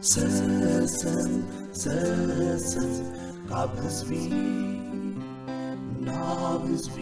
ሰሰን ሰሰን ካብ ህዝቢ ናብ ህዝቢ።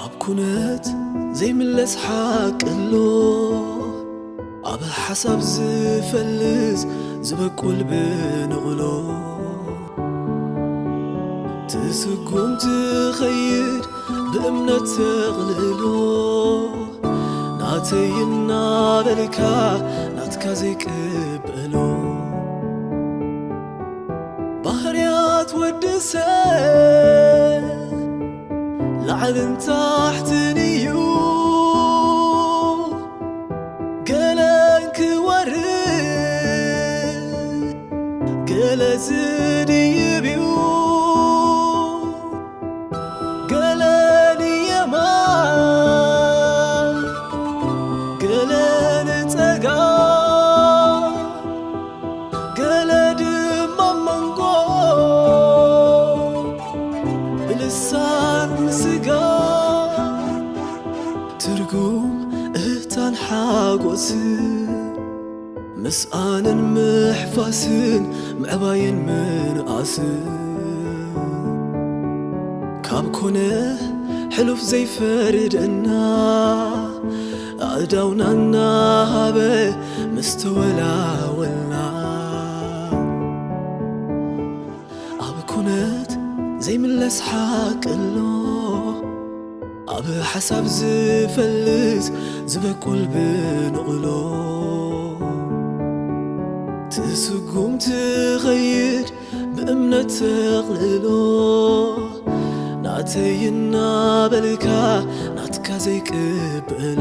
ኣብ ኩነት ዘይምለስ ሓቂ ኣሎ፣ ኣብ ሓሳብ ዝፈልስ ዝበቁል ብንቕሎ። ትስጉም ትኸይድ ብእምነት ተቕልሎ፣ ናተይ እናበልካ ናትካ ዘይቅበሎ። ባህርያት ወዲ ሰብ ላዕልን ታሕትን እዩ፣ ገለን ክወርድ ገለ ዝድይብ እዩ። ገለ ንየማን ገለ ንጸጋም ገለ ድማ ኣብ መንጎ ብልሳን ስጋ። ትርጉም እህታን ሓጎስን ምስኣንን ምሕፋስን ምዕባይን ምንኣስን ካብ ኮነ ሕሉፍ ዘይፈርደና ኣእዳውና እናሃበ ምስ ተወላወልና። ኣብ ኩነት ዘይምለስ ሓቂ ኣሎ፣ ኣብ ሓሳብ ዝፈልስ ዝበቁል ብንቕሎ። ትስጉም ትኸይድ ብእምነት ተቕልሎ፣ ናተይ እናበልካ ናትካ ዘይቅበሎ።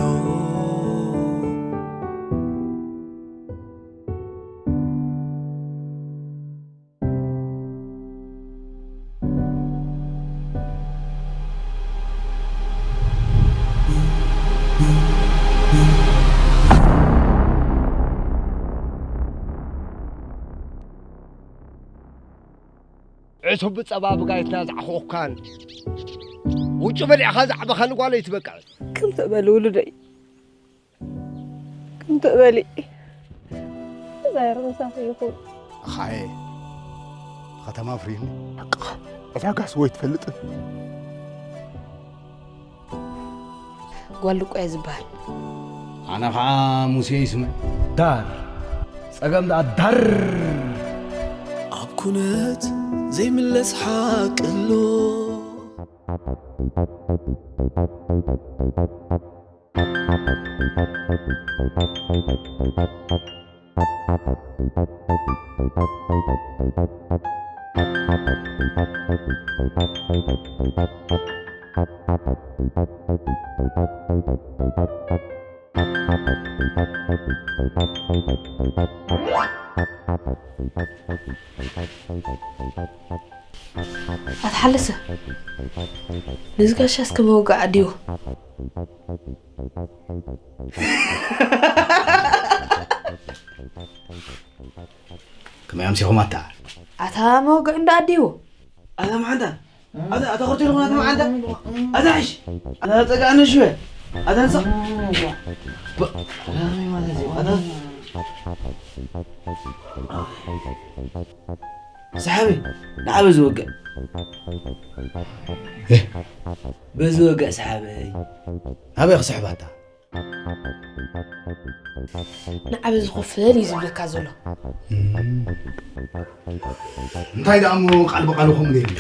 ዕቱብ ጸባ ብጋይትና ዝዓኾኽካን ውጩ በሊዕኻ ዝዓበኻን ጓለይ ትበቅዕ። ከምቲ እበል ውሉደይ። ከምቲ እበሊ። ተዛይሩ ምሳኺ ይኹን። ኣኻየ፣ ከተማ ፍሪኒ። ዕዳጋስ ወይ ትፈልጥን? ጓል ልቆ እየ ዝበሃል። ኣነ ኸዓ ሙሴ ይስመ። ዳር። ጸገም ደኣ ዳር። ኣብ ኩነት ዘይምለስ ሓቂ ኣሎ። ኣታ ሓለሰ፣ ነዚ ጋሻ እስከ መወግዒ ዓድይዎ። ከመይ ኣምሲኹም ኣታ? ኣታ መወግዒ እንዳ ዓድይዎ። ኣታ መዓንታ፣ ኣታ፣ ኣታ ኮርጆ ልኹን ኣታ መዓንታ፣ ኣታ ሕሽ፣ ኣታ ጸጋእነ ሽወ፣ ኣታ ንስኽ። ብ-፣ ኣታ ከመይ ማለት እዩ? ኣታ ሰሓቢ፣ ንዓ በዚ ወግእ። በዚ ወግእ ሰሓበይ። ናበይ ክስሕባታ? ንዓ በዚ ኮፍ በል እዩ ዝብለካ ዘሎ። እንታይ ደኣ እሞ ቃል ብቓሉ ከምኡ ዘይብል?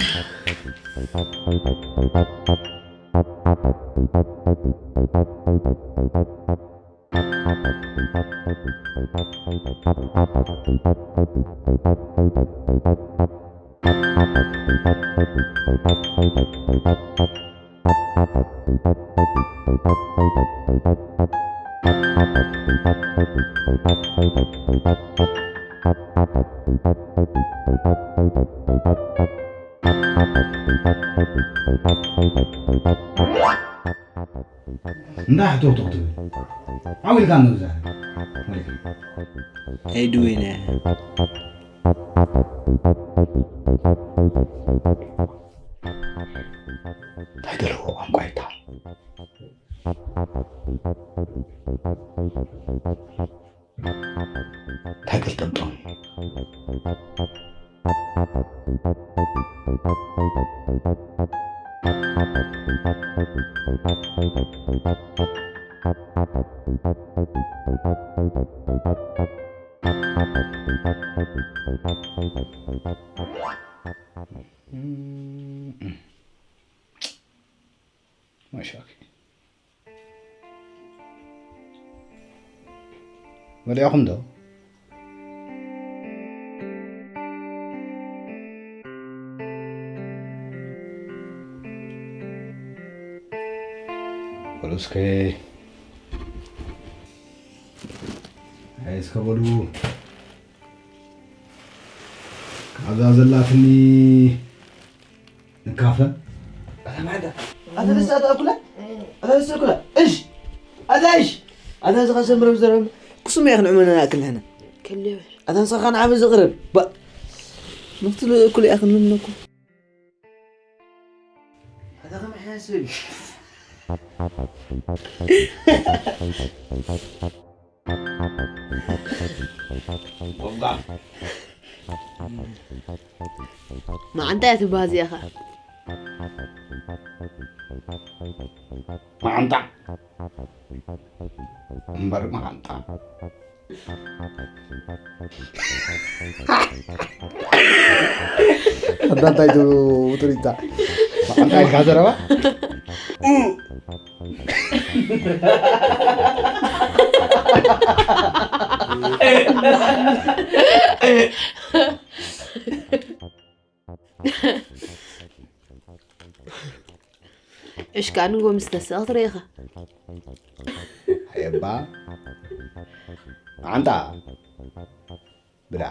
እንዳ ሕቶ ትኽትብል ዓው ኢልካ ንብዛ ወሊካ ኣይድወይነ እንታይ ደለዎ ቋንቋ ይታ እንታይ ገልጠምጦም መሻኪ ወዲያኹም ዶ በሉ እስከ እስከ በሉ ካብዛ ዘላትኒ ንካፈል ኣታ ንሳ ኣታ ኣኩላ ኣታ ንሳ ኣኩላ እሽ ኣታ እሽ ኣታ ንስኻ ሰምረም ዘረም ክሱም ያኽ ንዕመና ኣክል ህና ከልዮ ኣታ ንስኻ ንዓበ ዝቕረብ ባ ምክትል እኩል ያኽ ንነኩ ኣታ ከመ ሕያስል መዓንጣ እያ ትበሃል እዚኣ ኸዓ። መዓንጣ እምበር መዓንጣ ኣዳንታይ ትብሉ ውጥሪታ መዓንጣ ኢልካ ዘረባ እሽካ ንጎ ምስ ተስቕ ትረኢኻ ኣየባ መዓንጣ ብዳ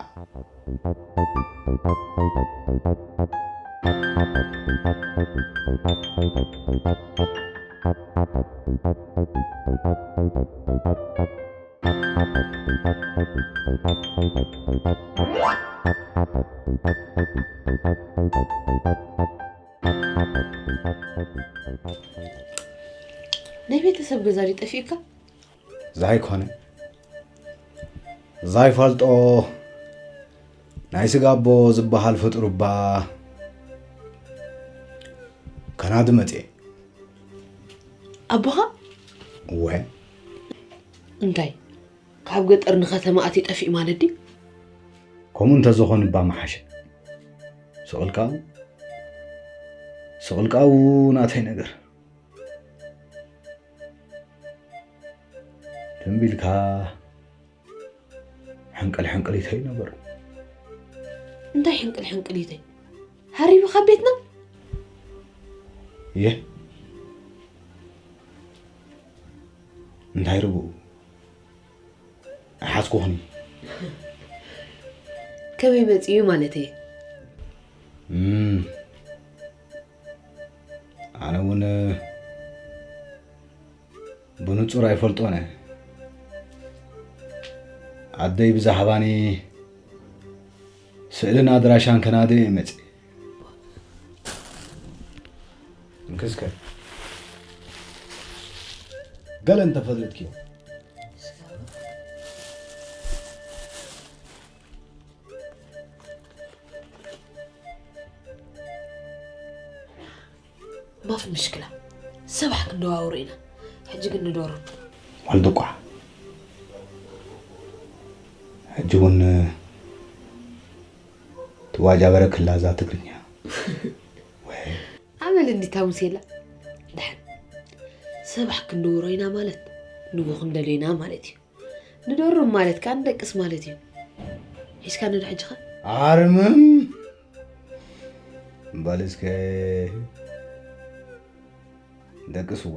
ናይ ቤተሰብ ገዛ ድዩ ጠፊኡካ? ዛይኮነ ዛይፈልጦ ናይ ስጋ ኣቦ ዝበሃል ፍጡር እባ ከናዲ መፅኤ ኣቦኻ እወ እንታይ ካብ ገጠር ንኸተማ ኣትዩ ጠፊኡ ማለት ድዩ? ከምኡ እንተዝኾን እባ መሓሸ ስቕልቃኡ ስቕልቃኡ ናተይ ነገር ትንቢልካ ሕንቅል ሕንቅሊተይ ነበሩ። እንታይ ሕንቅል ሕንቅሊተይ? ሃሪቡ ካብ ቤትና? ይህ እንታይ ርብኡ ኣይሓዝኩኽኒ። ከመይ መፂኡ ማለት እየ? ኣነ እውን ብንጹር ኣይፈልጦን እየ ኣደይ ብዛዕባኒ ስእልን ኣድራሻን ከናደ እየ መጽእ እንክስከ ገለ እንተፈለጥክዮ ማፍ ምሽክላ ሰባሕ ክንደዋውሮ ኢና ሕጂ ግን ንዶሮ ዋልድቋ ሕጂ እውን ትዋጃበረ ክላዛ ትግርኛ ኣመል እንዲታ ሙሴላ ድሓን ሰባሕ ክንድውሮ ኢና ማለት ንጎ ክንደልዮ ኢና ማለት እዩ ንደርም ማለት ከዓ ንደቅስ ማለት እዩ ሒዝካ ንዶ ሕጂ ኸ ኣርምም በል እስከ ደቅስወ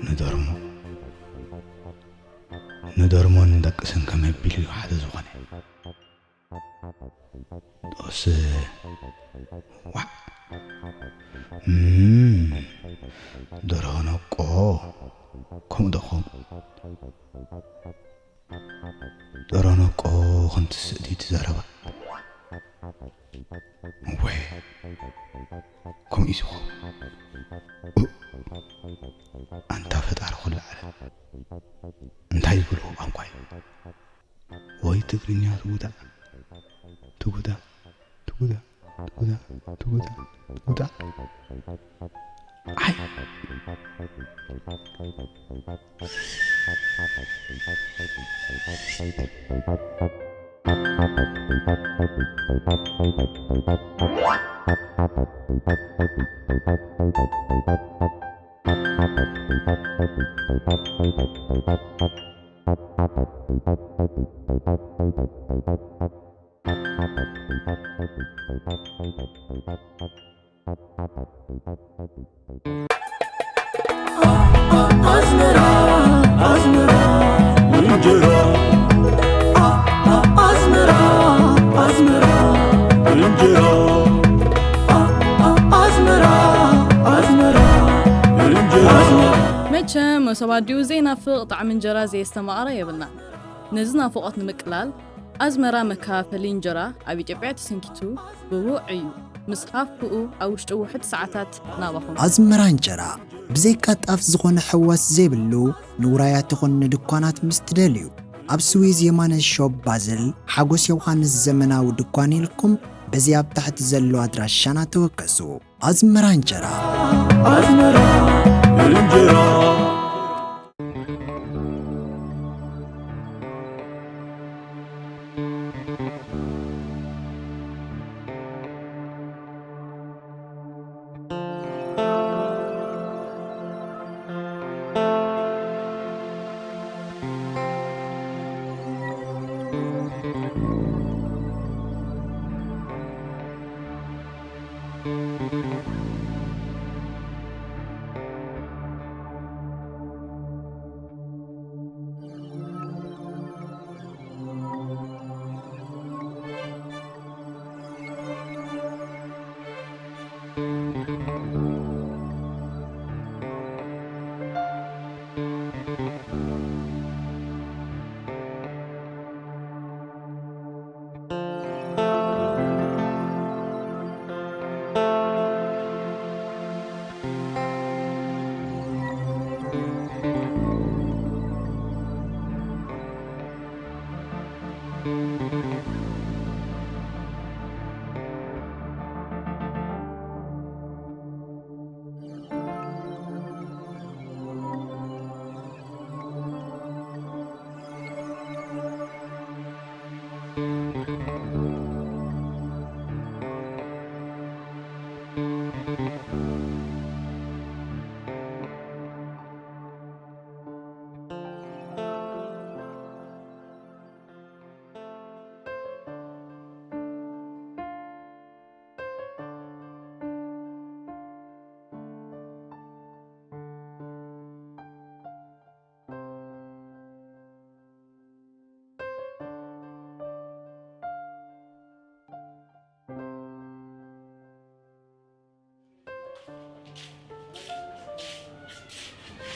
ንደርሞ ንደርሞን ንደቅስን ከመይ ኣቢሉ እዩ ሓደ ዝኾነ? ጦስ ዋዕ። እም፣ ደርሆ ነቆ። ከምኡ ዶ ኾን? ደርሆ ነቆ። ከምቲ ስእቲ ትዛረባ። እወ፣ ከምኡ እዩ ዝኸውን። ኣንታ ፈጣሪ ኩሉ ዓለም፣ እንታይ ዝብልዎ ቋንቋ እዩ? ወይ ትግርኛ ትጉዳእ፣ ትጉዳእ፣ ትጉዳእ፣ ትጉዳእ፣ ትጉዳእ፣ ትጉዳእ። ኣይ። ኣስመራ፣ ኣስመራ፣ እንጀራ። ኣስመራ፣ ኣስመራ፣ እንጀራ። ኣስመራ፣ ኣስመራ፣ እንጀራ። መቸም መሶብ ኣዲኡ ዘይናፍቕ ጣዕሚ እንጀራ ዘየስተማቐረ የብልናን። ነዚ ናፍቖት ንምቅላል ኣዝመራ መከፋፈሊ እንጀራ ኣብ ኢትዮጵያ ተሰንኪቱ ብውዕ እዩ። ምስ ሃፍኡ ኣብ ውሽጢ ውሑድ ሰዓታት ናባኹም። ኣዝመራ እንጀራ ብዘይካ ጣፍ ዝኾነ ሕዋስ ዘይብሉ ንውራያት ይኹን ንድኳናት ምስ ትደልዩ፣ ኣብ ስዊዝ የማነ ሾፕ ባዝል ሓጎስ ዮሃንስ ዘመናዊ ድኳን ኢልኩም በዚ ኣብ ታሕቲ ዘሎ ኣድራሻና ተወከሱ። ኣዝመራ እንጀራ። ኣዝመራ እንጀራ።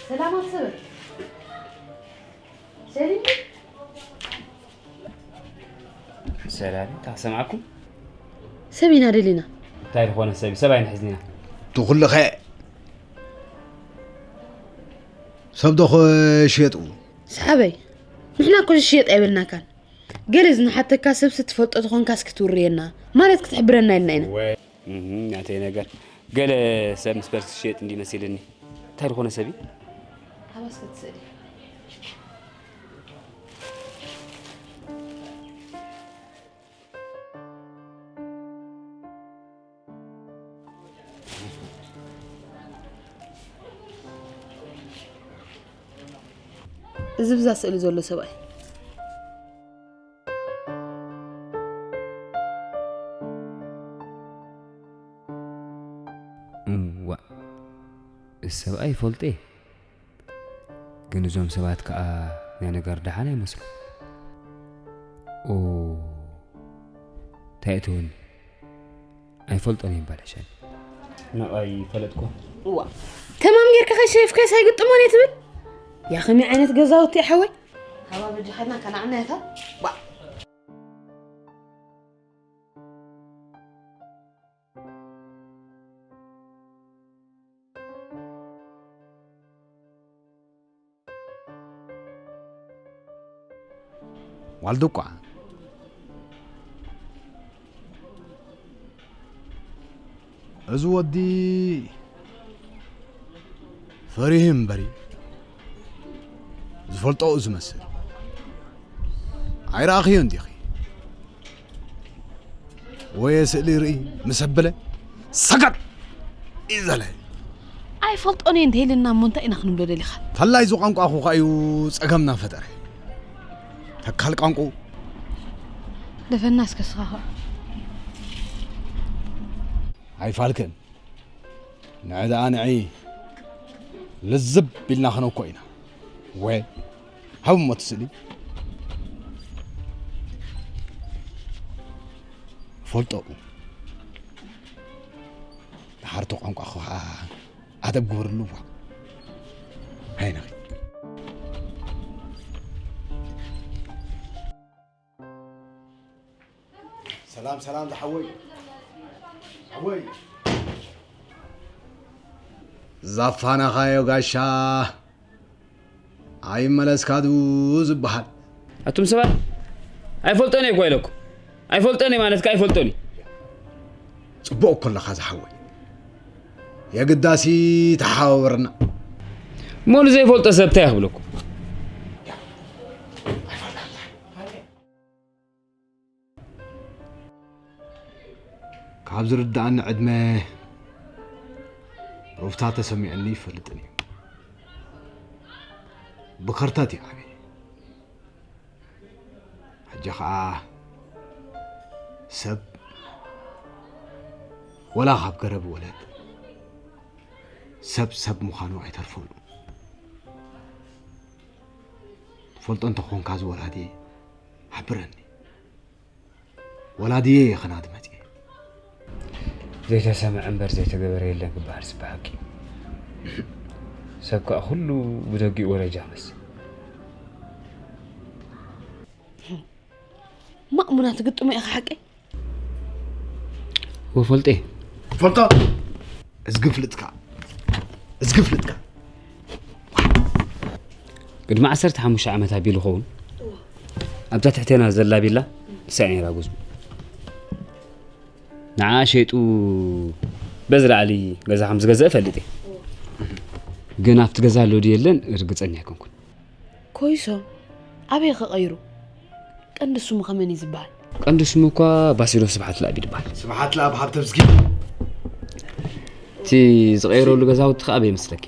ሰላማት ሰበ ሰሊም። ሰላም፣ እንታይ ሰማዕኩም? ሰብ ኢና ደሊና። እንታይ ዝኾነ ሰብ? ሰብ ኣይንሕዝን ኢና። ትኹልኸ ሰብ ዶ ክሽየጡ? ሰሓበይ፣ ንሕና እኮ ዝሽየጥ ኣይበልናካን። ገለ ዝንሓተካ ሰብሲ ትፈልጦ ተኾንካስ ክትውርየና፣ ማለት ክትሕብረና ኢልና ኢና። እህ፣ ናተይ ነገር። ገለ ሰብ ምስ በርሲ ዝሽየጥ እንዲ መሲልኒ። እንታይ ዝኾነ ሰብ እዩ? ሃባስ ክትስእሊ። እዚ ብዛ ስእሊ ዘሎ ሰብኣይ እዋ፣ እዚ ሰብኣይ ይፈልጦ እየ። ግን እዞም ሰባት ከኣ ናይ ነገር ደሓን ኣይመስሉ። ኦ፣ እንታይ እትውኒ? ኣይፈልጦን እየ እምበለሸኒ። ንዓይ ፈለጥኩ። እዋ፣ ተማም ጌርካ ከይሸየፍካስ ኣይግጥሞን እየ ትብል? ያ ከመይ ዓይነት ገዛውቲ እያ ሓወይ? ካባ በጃኻትና ከነዕና እያ። ዋ። ዋልድቋ፣ እዚ ወዲ ፈሪሁ እምበሪ ዝፈልጦ እዩ ዝመስል። ኣይረኣኽዮን ዲኺ? ወየ ስእሊ ርኢ ምስ ኣበለ ሰገር እዩ ዘለ። ኣይፈልጦን እየ እንተኢልና እሞ እንታይ ኢና ክንብሎ ደሊኻ? ፈላይ እዚ ቋንቋ እኮ እዩ ጸገምና ፈጠረ። ተካል ቋንቋ። ደፈና እስከ ስኻ ኸ። ኣይፋልክን። ንዕ ደኣ ንዒ ልዝብ ኢልና ክነኮ ኢና። ወ-፣ ሃብ እሞ እቲ ስእሊ። ፈልጦ። ድሓር እቲ ቋንቋ ኸዓ ኣደብ ግበርሉ እዋ። ሃይ ንኺድ። ሰላም፣ ሰላም፣ ዝሓወይ። ሓወይ። ዛፋናኻዮ ጋሻ ኣይመለስካ ድዩ ዝበሃል? ኣቱም ሰባት፣ ኣይፈልጦን እየ እኮ ኢለኩም። ኣይፈልጦን እየ ማለት ከ ኣይፈልጦን እየ። ጽቡቕ እኮ ኣለኻ ዝሓወይ። የግዳሲ ተሓባበርና። እሞ ንዘይፈልጦ ሰብ እንታይ ክብለኩም? ካብ ዝርድኣኒ ዕድመ ሩፍታ ተሰሚዑኒ ይፈልጥን እዩ። ብኸርተት እዩ ዓብየ። ሕጂ ኸዓ ሰብ ወላ ካብ ገረብ ወለድ ሰብ ሰብ ምዃኑ ኣይተርፎን። ትፈልጦ እንተኾንካ ዝወላዲ ሓብረኒ። ወላድየ እየ ኸናዲ መፅየ። ዘይተሰምዐ እምበር ዘይተገበረ የለን ክበሃል ብሓቂ። ሰብ ከኣ ኩሉ ብደጊኡ ወረጃ መስል። ማእሙና ትግጥሞ ኢኻ ሓቂ? ወፈልጤ። ፈልጦ። እዝጊ ፍልጥካ። እዝጊ ፍልጥካ። ቅድሚ ዓሰርተ ሓሙሽተ ዓመት ኣቢሉ ኸውን ኣብዛ ትሕቴና ዘላ ቢላ ንሳ እያ ነይራ ጉዙ። ንዓ ሸይጡ በዚ ላዕሊ ገዛ ከም ዝገዝአ እፈልጥ እየ። ግን ኣብቲ ገዛ ኣሎ ድዩ የለን ርግጸኛ ኣይኮንኩን። ኮይሶም ኣበይ ከቐይሩ? ቀንዲ ስሙ ከመን እዩ ዝበሃል? ቀንዲ ስሙ እኳ ባሲሎስ ስብሓት ለኣብ እዩ ዝበሃል። ስብሓት ለኣብ ሃብተብዝጊ። እቲ ዝቐየረሉ ገዛውቲ ከ ኣበይ ይመስለኪ?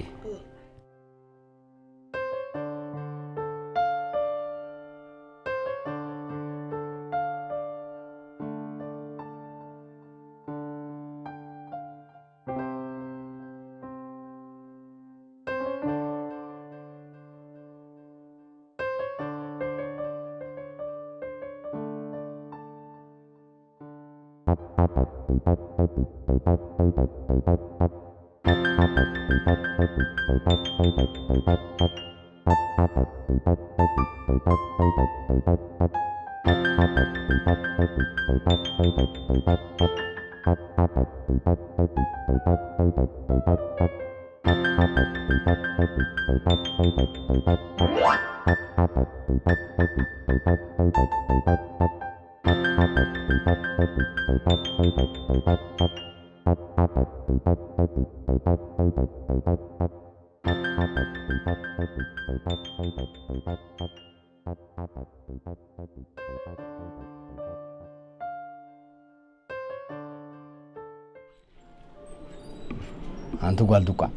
ኣንቲ ጓል ድቋዕ፣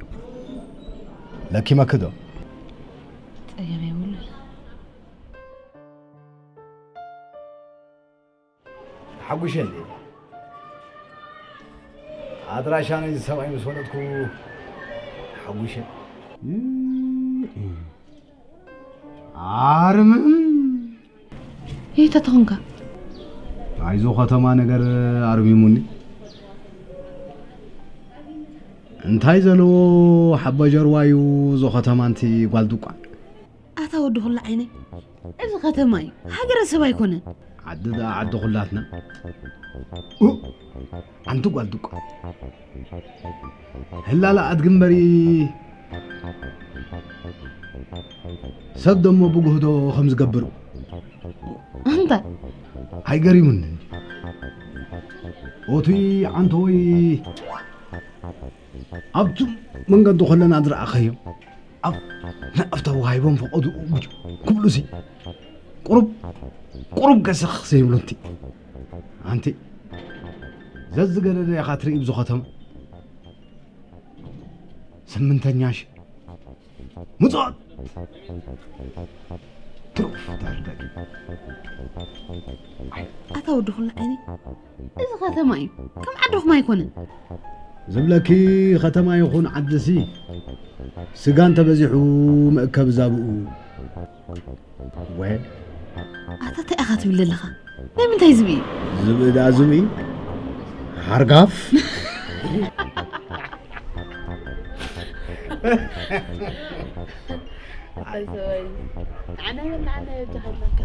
ለኪመኪ ዶ? ጸገም የብሉን። ሓጉሸ እንዴ? ኣድራሻ ናይዚ ሰብኣይ ምስ ፈለጥኩ ተሓጒሸ። ኣርምም። ይተ ተኾንካ? ኣይዞ ከተማ ነገር ኣርሚሙኒ። እንታይ ዘለዎ ሓበጀርዋ እዩ እዞ ከተማ እንቲ ጓል ድቋ። ኣታ ወዲ ኩሉ ዓይነይ፣ እዚ ከተማ እዩ፣ ሃገረሰብ ኣይኮነን። ዓዲ ደኣ ዓዲ ኩላትና። ኡ፣ ኣንቲ ጓል ድቋ። ህላላ ኣድጊ እምበሪ ሰብ ደሞ ብጉህዶ ከም ዝገብር። ኣንታ ኣይገሪሙኒ። ኦቱይ ዓንተወይ ኣብቲ መንገዲ ኮለና ዝረኣኸዮም ኣብ ንኣፍታ ወሃይቦም ፈቐዱ ጉጅ ክብሉሲ ቁሩብ ቁሩብ ገሰኽ ዘይብሉ እንቲ ኣንቲ ዘዝገደደ ኢኻ ትርኢ ብዙ ከተማ ስምንተኛ ሺ ምጾት ትሩፍ ዳርዳቂ ኣታ ወዲ ኩሉ ዓይኒ እዚ ከተማ እዩ ከም ዓድኹም ኣይኮነን ዝብለኪ ከተማ ይኹን ዓድሲ ስጋ እንተበዚሑ መእከብ ዛብኡ ወ ኣታ እንታይ ኢኻ ትብል ዘለኻ ናይ ምንታይ ዝብኢ እዩ ዝብኢ ደኣ ዝብኢ ሓርጋፍ ኣነ በላዕና የብዝሓልካ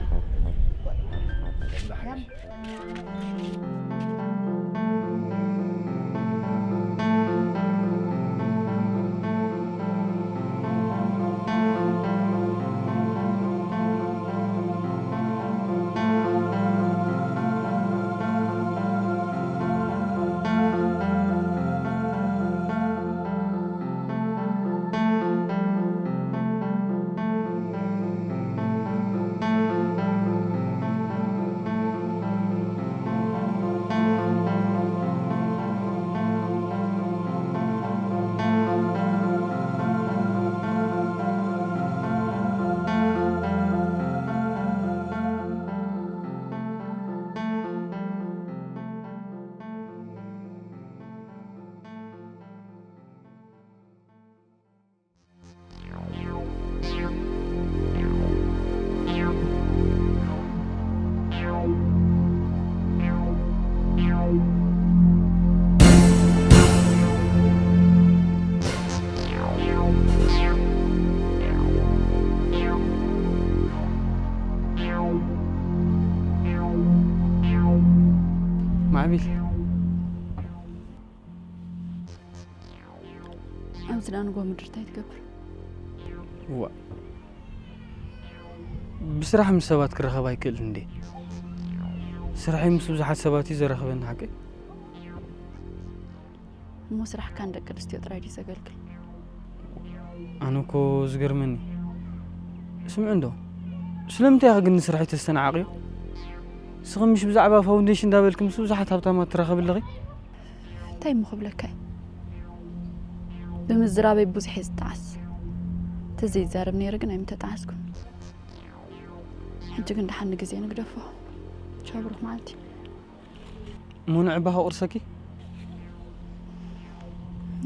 ማዕቢል ኣብዚ ደኣ ንጎ ምድሪ እንታይ ትገብር? ዋ ብስራሕ ምስ ሰባት ክራኸብ ኣይክእልን እንዴ? ስራሐይ ምስ ብዙሓት ሰባት እዩ ዘራኽበኒ ሓቀይ። እሞ ስራሕካ ንደቂ ኣንስትዮ ጥራይ ድዩ ዘገልግል? ኣነ እኮ ዝገርመኒ ስምዒ እንዶ ስለምንታይ ኢኺ ግን ንስራሐይ ተስተናዓቕዮ? ንስኺ ምሽ ብዛዕባ ፋውንዴሽን እንዳበልኪ ምስ ብዙሓት ሃብታማት ትራኸቢ ኣለኺ? እንታይ እሞ ክብለካ እየ ብምዝራበይ ብዙሕ እየ ዝጠዓስ ተዘይዛረብ ነይረ ግን ኣይምተጠዓስኩን ሕጂ ግን ደሓን ንግዜ ንግደፎ ቻው ብሩኽ መዓልቲ እሞ ንዕባኻ ቁርሰኪ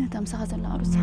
ነታ ምሳኻ ዘላ ቁርሳ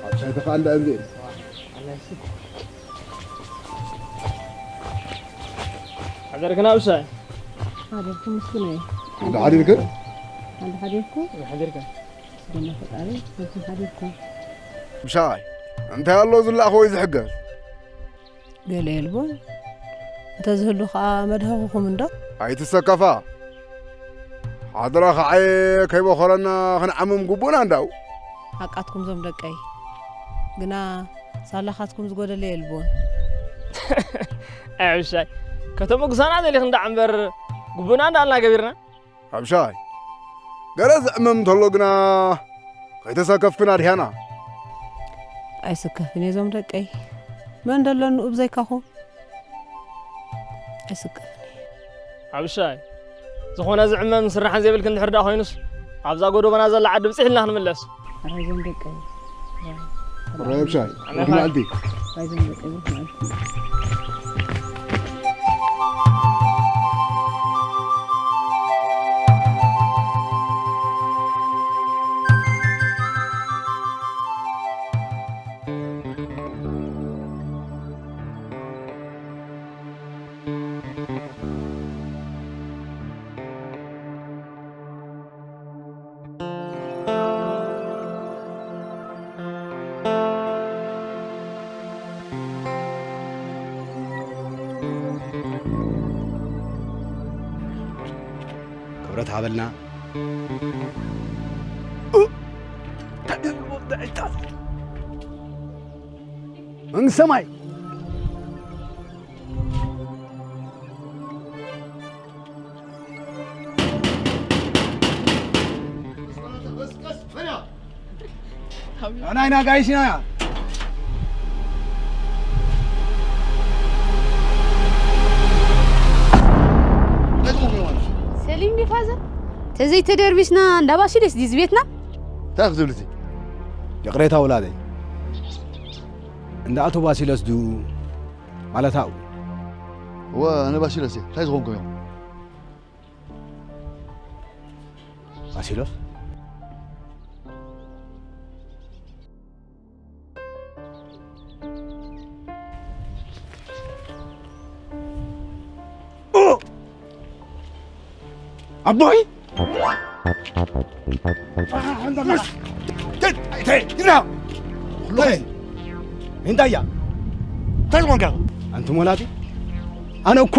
ኣብ ሻይ ተኸኣል ደኣ እምበር ሓደርክን ኣብሳይ ሓደርኩ ምስጉን እየ። እንዳ ሓዲርክን እንዳ ሓዲርኩ ሓዲርክን ስደና ፈጣሪ ምስጉን ሓዲርኩ። ምሻይ እንታይ ኣሎ ዝላእኽ ወይ ዝሕገዝ? ገለ የልቦን እንተ ዝህሉ ኸዓ መድሃኹኹም እንዶ። ኣይትሰከፋ ሓድራ ኸዓየ ከይበኾረና ክንዓምም ግቡእና እንዳው። ሓቃትኩም ዞም ደቀይ ግና ሳላኻትኩም ዝጎደለ የልቦን። ኣዕብሻይ ከተመጉሳና ደሊኽ እንዳ እምበር ግቡና እንዳልና ገቢርና። ሓብሻይ፣ ገለ ዝዕመም እንተሎ ግና ከይተሰከፍክን ኣድሕያና። ኣይስከፍን እየ እዞም ደቀይ። መን ደሎ ንኡብ ዘይካኹም? ኣይስከፍን እየ። ሓብሻይ፣ ዝኾነ ዝዕመም ስራሕን ዘይብልክ እንድሕር ደኣ ኮይኑስ፣ ኣብዛ ጎዶቦና ዘላ ዓዲ ብጽሕ ኢልና ክንምለስ። ራይዞም ደቀይ። ራይ ሓብሻይ፣ ርሑስ መዓልቲ። ራይዞም ደቀይ፣ ርሑስ መዓልቲ። ክብረት ሃበልና። መንግስተ ሰማይ። ኣናይና ጋይሽና። ሰሊም ዲ ፋዘር? ተዘይተደርቢስና እንዳ ባሲሌስ ዲዚ ቤትና? እንታይ ክትብል እቲ? ይቕሬታ ውላደይ። እንዳ ኣቶ ባሲለስ ዱ ማለት ኣብኡ? እወ፣ ኣነ ባሲለስ እየ። እንታይ ዝኾንኩም እዮም? ባሲሎስ? ኦ! ኣቦይ! እንታይ እያ? እንታይ ዝኾንካ? ኣንቲ ሞላጢ፣ ኣነ እኮ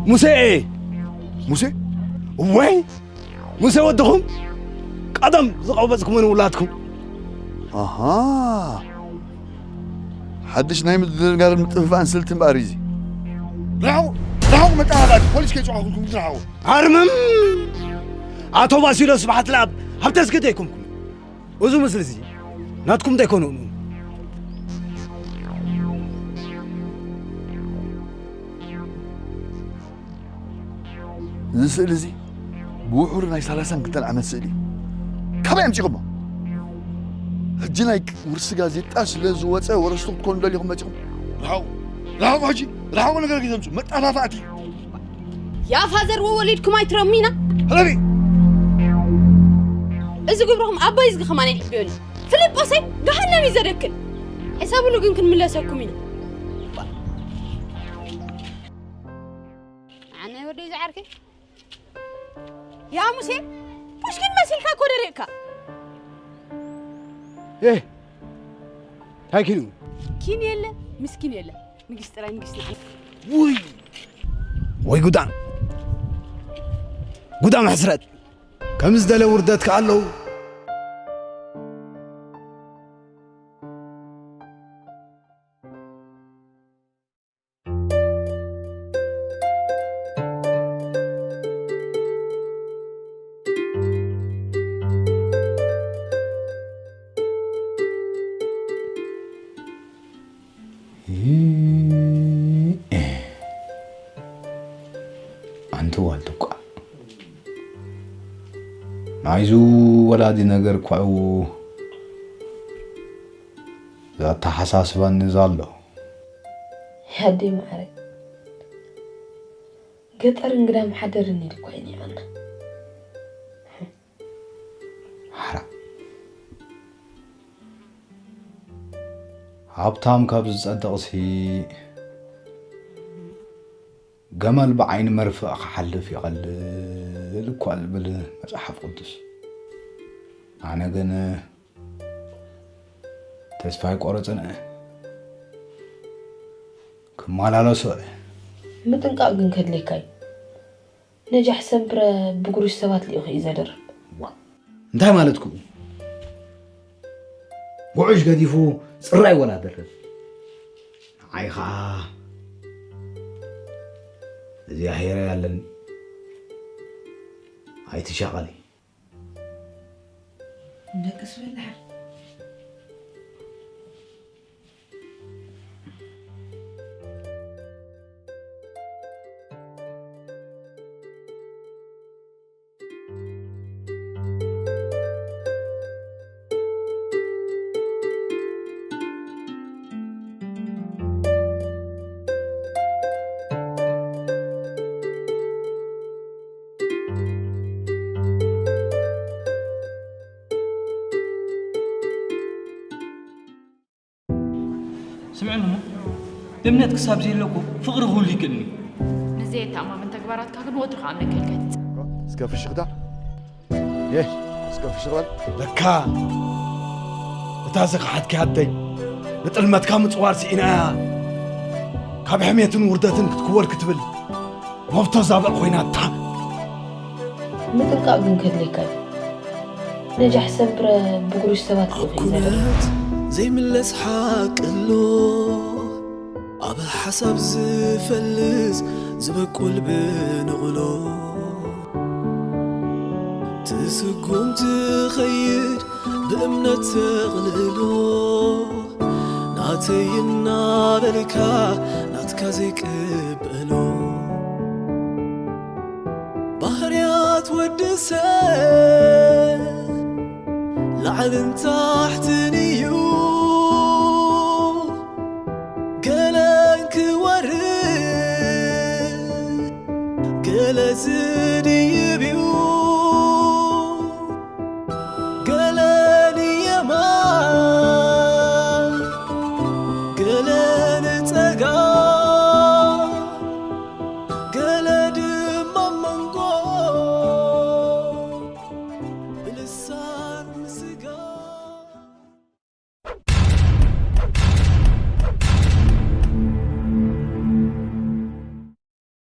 ሙሴ እየ። ሙሴ? ወይ! ሙሴ ወድኹም ቀደም ዝቐበጽኩምን ውላድኩም። ኣሃ። ሓድሽ ናይ ምድንጋርን ምጥፍፋእን ስልቲ እምበኣር እዩ እዚ። ርሓቑ፣ ርሓቑ መጠናቐቕቲ፣ ፖሊስ ከይጽዋዕኩልኩም ርሓቑ። ኣርምም! ኣቶ ባሲሎስ ስብሓት ለኣብ ሃብተ ስግድ ኣይኮንኩም። እዚ ምስሊዚ ናትኩም እንተይኮነ ንኡ። እዚ ስእሊ እዚ ብውሑዱ ናይ ሰላሳን ክልተን ዓመት ስእሊ እዩ። ካበይ ኣምጺኹሞ? ሕጂ ናይ ውርሲ ጋዜጣ ስለ ዝወጸ ወረስቲ ክትኮኑ ደሊኹም መጺኹም? ርሓቑ፣ ርሓቑ፣ ሕጂ ርሓቑ፣ ነገር ከይተምጽኡ መጣፋፋእቲ። ያ ፋዘር ወወሊድኩም ኣይትረሙና። ሕለፊ። እዚ ግብርኹም ኣቦይ ዝግ ከማን ይሕብዮኒ። ፊልጶሰይ ገሃነም እዩ ዘደክል። ሕሰብሉ ግን ክንምለሰኩም ኢና። ኣነ ወደይ ዝዓርከይ። ያ ሙሴ፣ ፑሽኪን መሲልካ እኮ ደሪቕካ። ኤህ፣ እንታይ ኪኑ? ኪን የለ፣ ምስኪን የለ። ንግስቲ ጥራይ ንግስቲ ንዓና። ውይ! ወይ ጉዳም! ጉዳም ሕስረት! ከም ዝደለ ውርደት ከኣ ኣለዉ። ኣንቲ ዋልትኳ ናይዙ ወላዲ ነገር ኳኡ ዘተሓሳስበኒ ዘሎ። ያደይ ማዕረ፣ ገጠር እንግዳ መሓደር እንሂድ እኮ እዩ ኒዕና። ሓራ ሃብታም ካብ ዝጸድቕሲ ገመል ብዓይኒ መርፍእ ክሓልፍ ይቐልል እኳ ዝብል መጽሓፍ ቅዱስ። ኣነ ግን ተስፋ ኣይቆረጽን እየ። ክመላለሶ እየ። ምጥንቃቕ ግን ከድልየካ እዩ። ነጃሕ ሰምፕረ ብጉሩሽ ሰባት ልኢኹ እዩ ዘደርብ። ዋ፣ እንታይ ማለትኩ? ጉዑሽ ገዲፉ ጽራይ ወላ ደርብ። ንዓይ ኸኣ እዚኣ ሄረ ያለን ኣይትሻቐሊ። ደቅስ በላሕ። ስምዕኒ እሞ፣ እምነት ክሳብ ዘየለኩ ፍቕሪ ክህሉ ይክእልኒ። ንዘየተኣማምን ተግባራትካ ግን ወትሩ ከኣ እምነትካ ኢልካ ኣይትጸ- እስከ ፍሽኽታ። የሽ፣ እስከ ፍሽኽ በል። ለካ እታ ዝኸሓድኪ ኣደይ ንጥልመትካ ምጽዋር ስኢና እያ። ካብ ሕሜትን ውርደትን ክትክወል ክትብል መብቶ ዛብዕ ኮይናታ። ምጥንቃቕ ግን ከድልየካ እዩ። ነጃሕ ሰብ ብረ-፣ ብጉሩሽ ሰባት ልኡኽ እዩ ዘርኢ። ኩነት ዘይምለስ ሓቂ ኣሎ፣ ኣብ ሓሳብ ዝፈልስ ዝበቁል ብንቕሎ። ትስጉም ትኸይድ ብእምነት ተቕልሎ፣ ናተይ እናበልካ ናትካ ዘይቅበሎ። ባህርያት ወዲ ሰብ ላዕልን ታሕትን